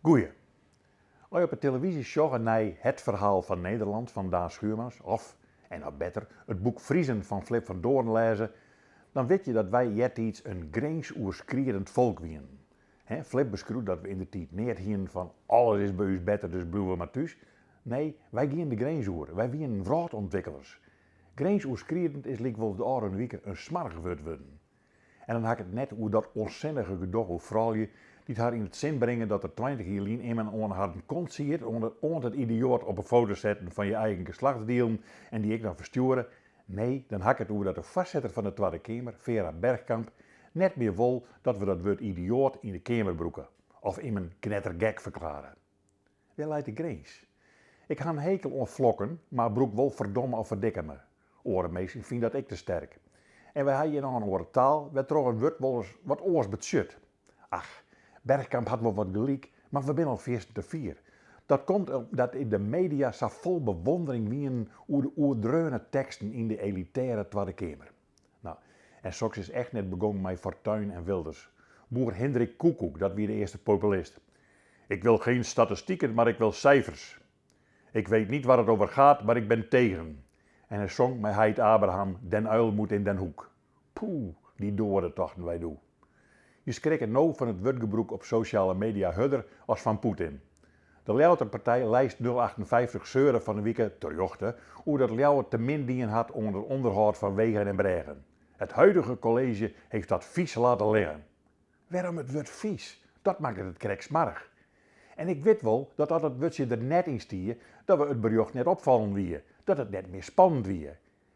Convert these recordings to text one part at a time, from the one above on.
Goeie. As je op 'e televyzje sjogge nei Het Verhaal van Nederland fan Daan Schuurmans of, en noch better, it boek Friezen fan Flip van Doorn lêze, dan witte je dat wy eartiids in grinsoerskriedend folk wienen. Hè, Flip beskriuwt dat we yndertiid neat hienen fan alles is by ús better dus bliuwe we mar thús. Nee, wy gienen de grins oer, wy wienen wrâldûntwikkelers. Grinsoerskriedend is lykwols de ôfrûne wike in smoarch wurd wurden. En dan ha ik it net oer dat ûnsinnige gedoch oer froulju dy't har yn it sin bringe dat der 20 jier lyn immen oan harren kont siet oant it idioat op 'e foto setten fan je eigen geslachtsdielen en dy ek noch ferstjoere. Nee, dan ha ik it oer dat de foarsitter fan de Twadde Keamer, Vera Bergkamp, net mear wol dat we dat wurd idioat yn de Keamer brûke of immen knettergek ferklearje. Wêr leit de grins? Ik ha in hekel oan flokken, mar brûk wol ferdomme of ferdikkeme. Oare minsken fine dat ek te sterk. En wy ha hjir noch in oare taal, wêrtroch in wurd wolris wat oars betsjut. Ach, Bergkamp hat wol wat gelyk, mar we binne al fierstente fier. Dat komt omdat de media sa fol bewondering wienen oer de oerdreaune teksten yn de elitêre Twadde Keamer. No, en soks is echt net begongen mei Fortuyn en Wilders. Boer Hindrik Koekoek, dat wie de earste populist. Ik wil geen statistieken, maar ik wil cijfers. Ik weet niet waar het over gaat, maar ik ben tegen. En hy song mei heit Abraham, Den uil moet in den hoek. Poeh, dy doare tochten wy doe. Je skrikke no fan it wurdgebrûk op sosjale media hurder as fan Poetin. De Ljouwerter partij Lijst 058 seure fan 'e wike, terjochte, oer dat Ljouwert te min dien hat oan it ûnderhâld fan wegen en brêgen. Het huidige college heeft dat vies laten liggen. Wêrom it wurd vies? Dat makket it krekt smoarch. En ik wit wol dat as dat wurdsje der net yn stie, dat we it berjocht net opfallen wie, dat it net mear spannend wie.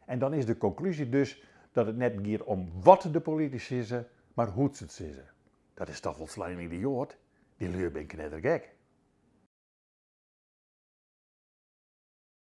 En dan is de konklúzje dus dat it net giet om wat de politisy sizze, mar hoe't se it sizze. Dat is toch folslein idioat? Dy lju binne knettergek.